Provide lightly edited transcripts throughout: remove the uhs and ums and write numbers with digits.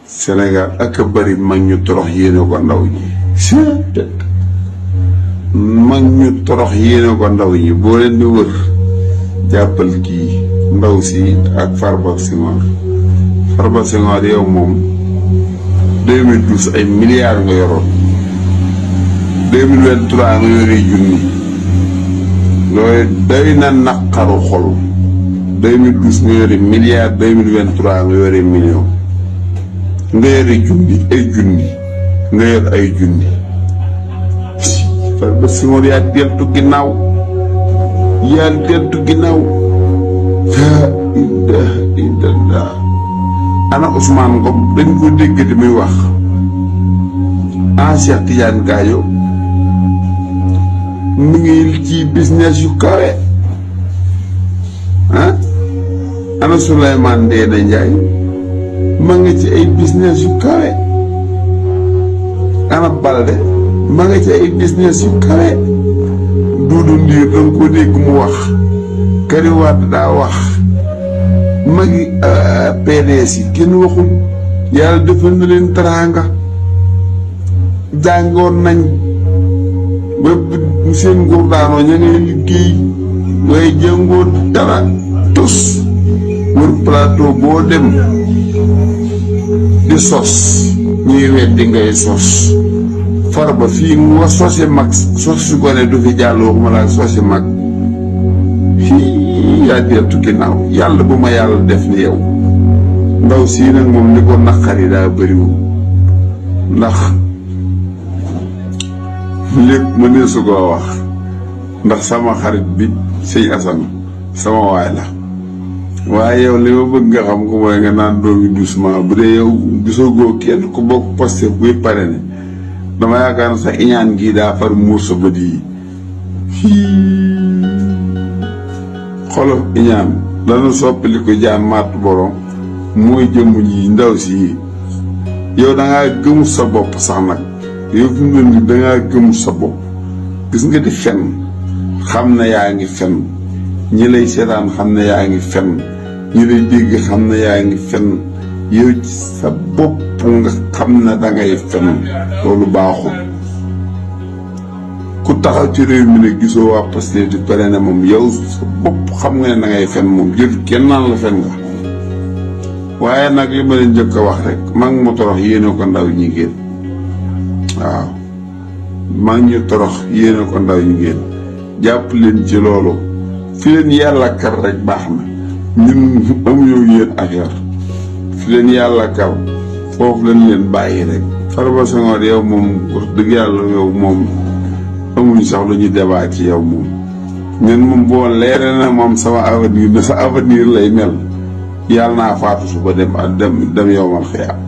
Sénégal ak a bari mag ñu torox yéene ko ndaw ñi mag ñu torox yéene ko ndaw ñi boo leen di wër jàppal kii ndaw si ak Farba Senghor yow moom 2012 ay milliards nga yoroon 2023 nga yore junni loolu day na naqaru xol 2012 nga yore milliards 2023 nga yore million nga yore junni nga yor ay junni Farba Senghor yaa deltu ginnaaw laa ilaha illallah. Ana Ousmane Ngom dañ ko déggati muy wax Cheikh Tidiane Gadio mu ngi ci business yu kawe ana Souleymane Ndéné Ndiaye ma nga ci ay business yu kawe ana Balde ma nga ci ay business yu kawe Doudou Ndir danga ko dégg mu wax Karim Wade daa wax magi PDS yi kenn waxul yàlla defal na leen teraanga jàngoon nañ ba seen nguur daanoo ña ngay liggéey waaye jàngoo dara tus wër plateau boo dem di sos ñuy weddi ngay sos Farba fii nga sose mag sos su gone du fi jàll waxuma laa sose mag yaa deltu ginnaaw yàlla bu ma yàlla def ni yow ndaw sii nag moom li ko naqari daa bëriwul ndax lépp ma ne su koo wax ndax sama xarit bi sëñ Assane sama waay la waaye yow li ma bëgg nga xam ko mooy nga naan doomi doucement bu dee yow gisoo goo kenn ku bokk Pastef buy pare ne dama yaakaar sa iñaan gii daa far muur sa bët yi xolof iñaan dana soppali ko jaan matt borom mooy jëmm ji ndaw si yow dangaa gëmu sa bopp sax nag yow fi mu ne dangaa gëmu sa bopp gis nga di fen xam na yaa ngi fen ñi lay seetaan xam na yaa ngi fen ñi lay dégg xam na yaa ngi fen yow ci sa bopp nga xam na dangay fen loolu baaxul ku taxaw ci réew mi ne gisoo waa Pastef di pare ne moom yow sa bopp xam nga ne dangay fen moom jël kenn naan la fen nga waaye nag li ma leen njëkk a wax rek mag mu torox yéene ko ndaw ñi ngeen waaw mag ñu torox yéene ko ndaw ñi ngeen jàpp leen ci loolu fi leen yàlla kar rek baax na ñun amuñoo yéen affaire fi leen yàlla kar foofu lañ leen bàyyi rek Farba Senghor yow moom wax dëgg yàlla yow moom amuñ sax lu ñu débat ci yow moom ñun moom boo leere na moom sama avenir na sa avenir lay mel yàlla naa faatu suba dem yowmal xiyaam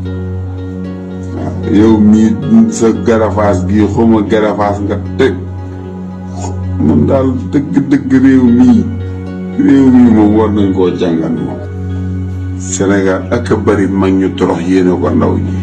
waaw yow mii sa garafaas gii xawma garafaas nga teg man daal dëgg réew mii moom war nañ koo jàngal moom Sénégal ak a bari mag ñu torox yéene ko ndaw ñi